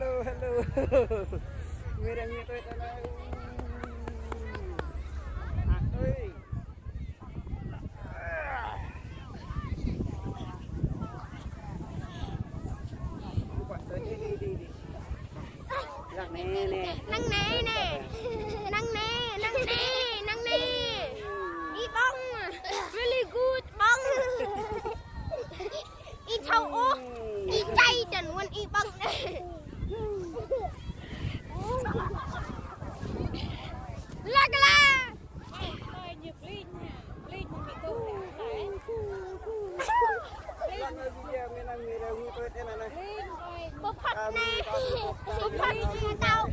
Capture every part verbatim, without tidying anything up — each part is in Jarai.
Hello, hello. Mira, mira, tuh, tuh, tuh. Ah, tuh. Đi, đi, đi, đi. Năng nê nê. Năng nê nê. Năng nê, năng nê, năng nê. Ih ƀơ̆ng. Really good ƀơ̆ng. Ih thâo ôh. Ih čai čăn wăn ih ƀơ̆ng nê. Lak lak. Pơphat nê. Pơphat nê tao.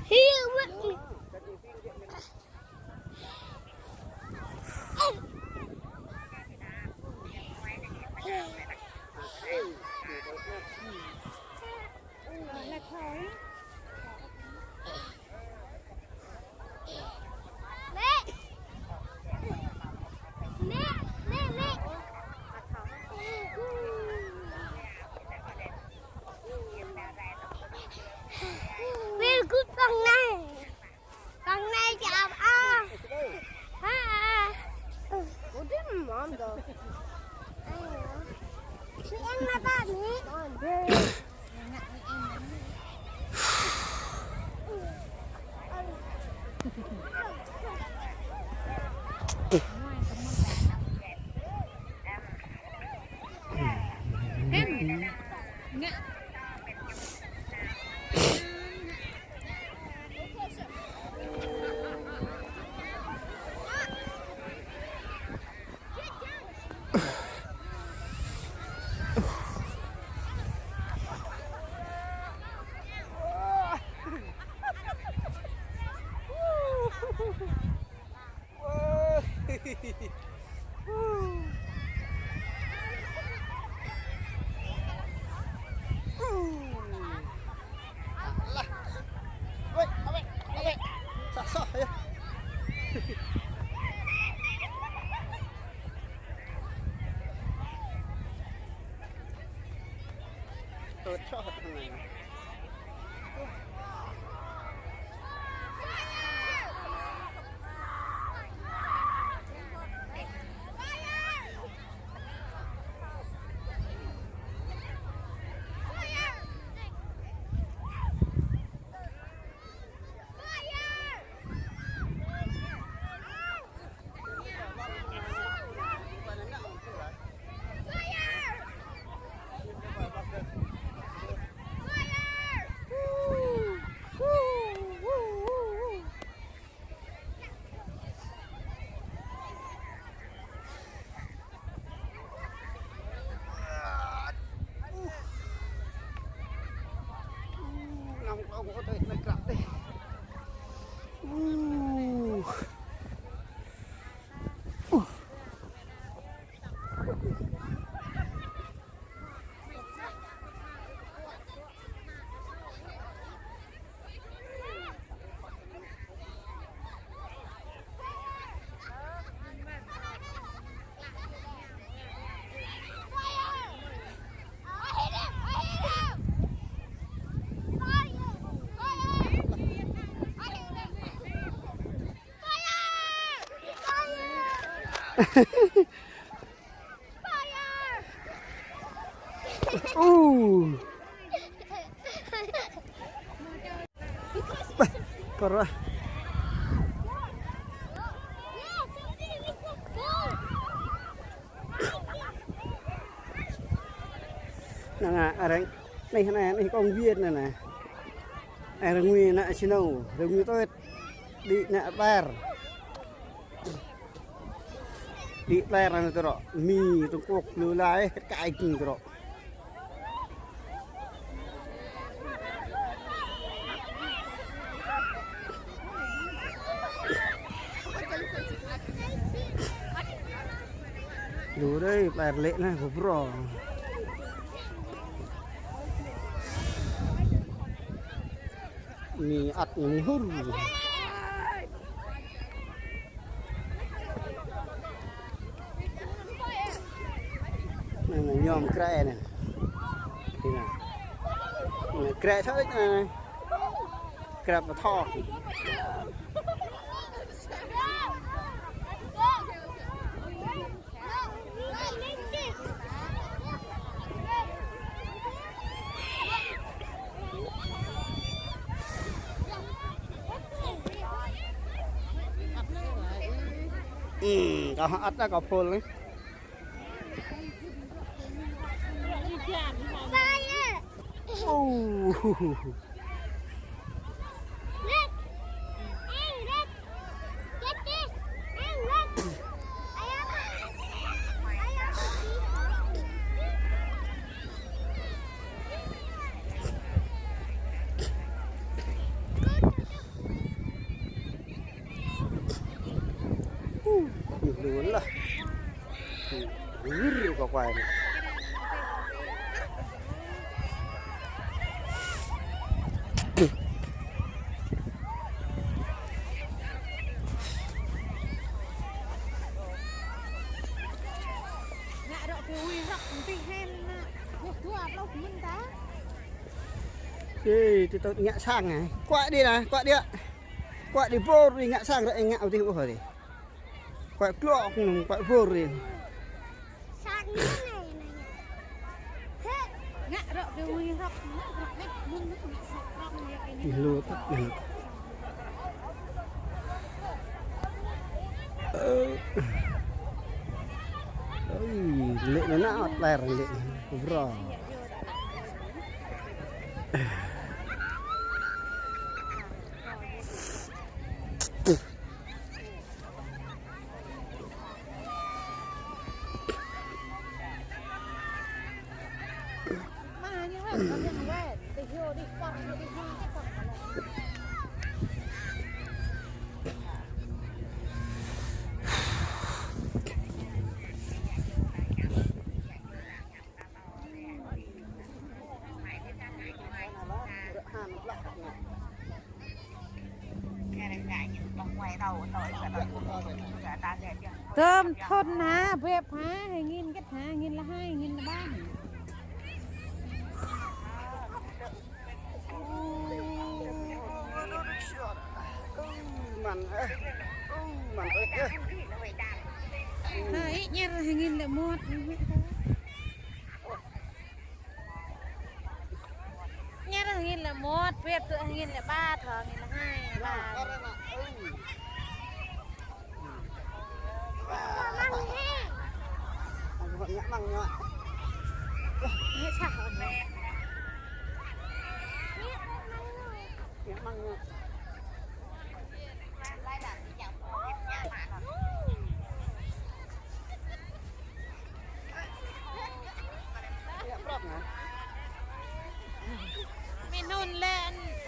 Hiu mơ̆n. Mẹ. Mẹ, mẹ, mẹ. Mẹ, good bằng này. Bằng này chả à. Ha. Ủa, thế mà mom đâu. Chị em là bạn ấy. Alah. Weh, awek, awek. Sah, sah, ya. Tuh, sah, tengah. Năm kilo gỗ thôi, nó crap đi. Uh. Uh. Uh. Bah, parah. Năng arăng, anai, anai, anai công viên anai nè. Arăng ngui anai snow, arăng ngui tuyết. Đĭ anai ƀlĕr. Đĭ ƀlĕr anai tơdrŏ. Mi Trung Quốc lu lai, kăt kai tơdrŏ. Lu đơi, ƀlĕr lĕ anai, bơbro. Mi ăt, mi hur. Ñu ñom krĕ anai. Anai. Anai krĕ thâo anai. Krĕ pơthŏk. Ừm, kâo hơ̆t đah kâo phôl anai. Ôh. Ơ, ih, lu lah. Gir kơ kuai anai. Ê, tui tơ̆ ngă sang anai. Kuai đĭ anai, kuai đĭ. Kuai đĭ bôr đĭ ngă sang ră ngă adih ƀuh adih. Kuai klŏk, kuai bôr đĭ. Sang anai anai. Hĕ. Ngă rŏk đĭ mui rŏk, ngă rŏk đĕ, mui ngă rŏk rŏk. Ih, lu tơ̆ anai. Ơ. Ơi, lĕ anŭn anai ot lĕ lĕ. Bro. Tơm thŭn hă, bĕp hă, hai nghìn kĕt hă, hai nghìn lă hai, hai nghìn lă ba. Măn, ơ, măn, ơ, ơ. Hơi, ñer hai nghìn lă một. Ñer hai nghìn lă một, bĕp tui hai nghìn lă ba, thâo hai nghìn lă hai, ba. Măng hĕ. Măng hĕ, măng hĕ. Hĕ, sah. Măng hĕ. Mơnuih lĕ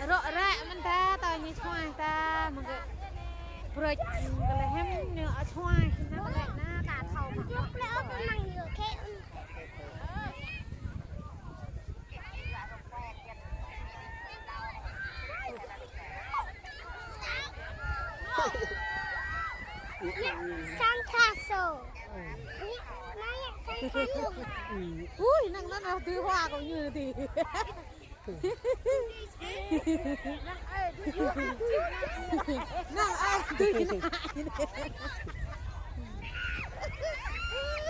rŏ ră mơ̆n ta, ta ñu čuai ta, mơ̆ng kơ brơi kơ lĕ hem ñu čuai, na lĕ na ta thâo mă. Sandcastle. Ui, năng năng năng tui hua kâo ñu tui. Năng ai tui năng.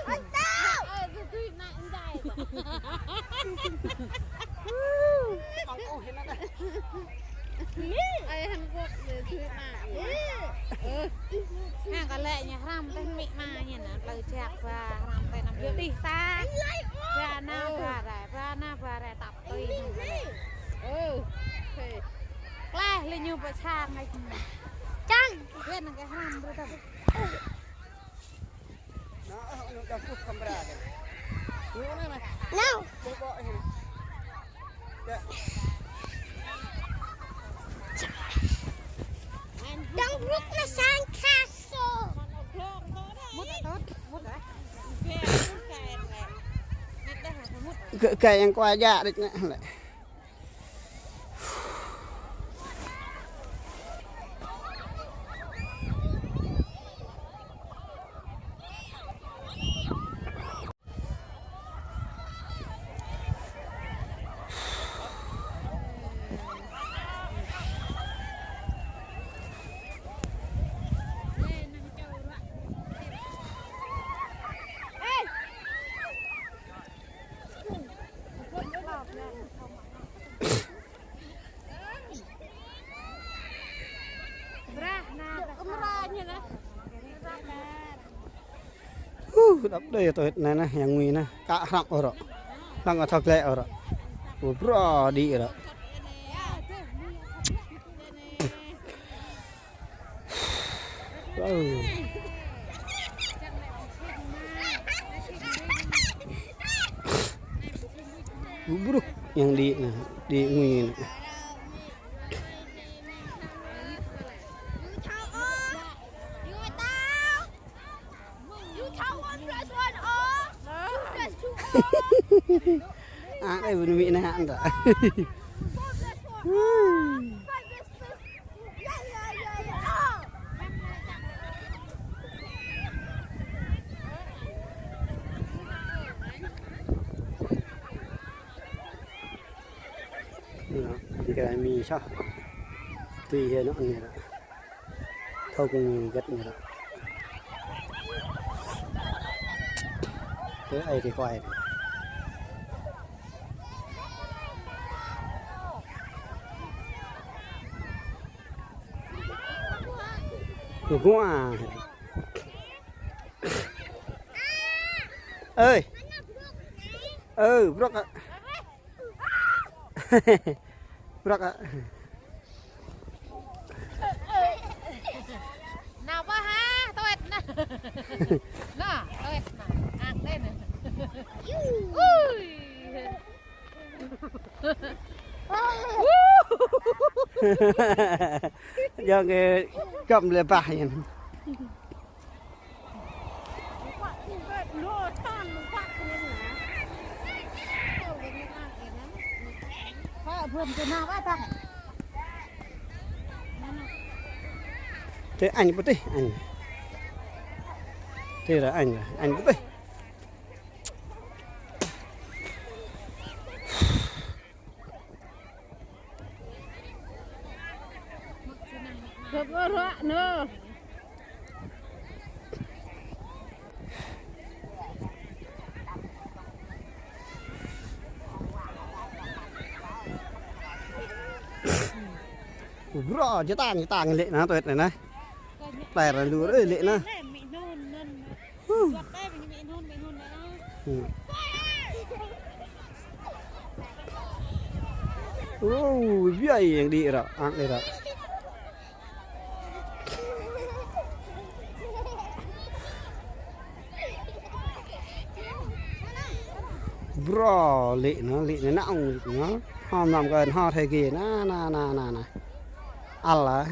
Ôi, tao. Ơ, tui tui nă, ndai. Ơ, Hàn Quốc, tui tui nă. Ơ. Nă, kơ lĕ ñu hrăm tơ̆ng mĭ ma ñu nă, plơi čăk ba, hrăm tơ̆ng năm yua tih ta. Ba nă, ba rai, ba nă, ba rai, tăp tui nă. Ơ. Kleh lĕ ñu pơčang lĕ. Čang. Kơ nă kơ hrăm brơi tơ̆ng. Nă, ơ, ñu đah pŭ kamera kơ. Ñu nă, nă. Nă. Ƀô̆ ƀô̆ hĭ. Dŏng brŭk nă sandcastle. Mŭt ăt, mŭt ăt. Gơ̆, gơ̆ yang kuai jak đĕč nă lĕ. Đăp đơi tui anai anai, yang ngui anai. Kă hrăp ôh ră. Lăng ôh thâo glĕ ôh ră. Ƀu brô đĭ ră. Wow. Ƀu brô yang đĭ anai, đĭ ngui anai. Ă, đơi ƀu nao mĭn anai hă ta. Anai, gơmơi soh. Tui hĭ anŭn anai. Thâo kơ gĕt anai. Tơ ai tơ kuai. Tơ kuai. Ơi. Ơ, brŏk. Brŏk. Nao ƀă hă, tuet nao. Nao, tuet nao. Ang đen nao. Ui. Jŏng kơ găm lĕ ƀah yơh. Tơ anh pơtih, anh. Tơ ră anh, anh pơtih. Gơ̆p ôh ră nơ. Brô, jơtang, jơtang lĕ nă, tuet nă. Plei ră lu rơi lĕ nă. Ơ, biă yang đĭ ră, ang đĭ ră. Brô, lĕ nă, lĕ nă, nao, lĕ nă. Hom năm kơ hom thai kơ, nă, nă, nă, nă, nă. Ala.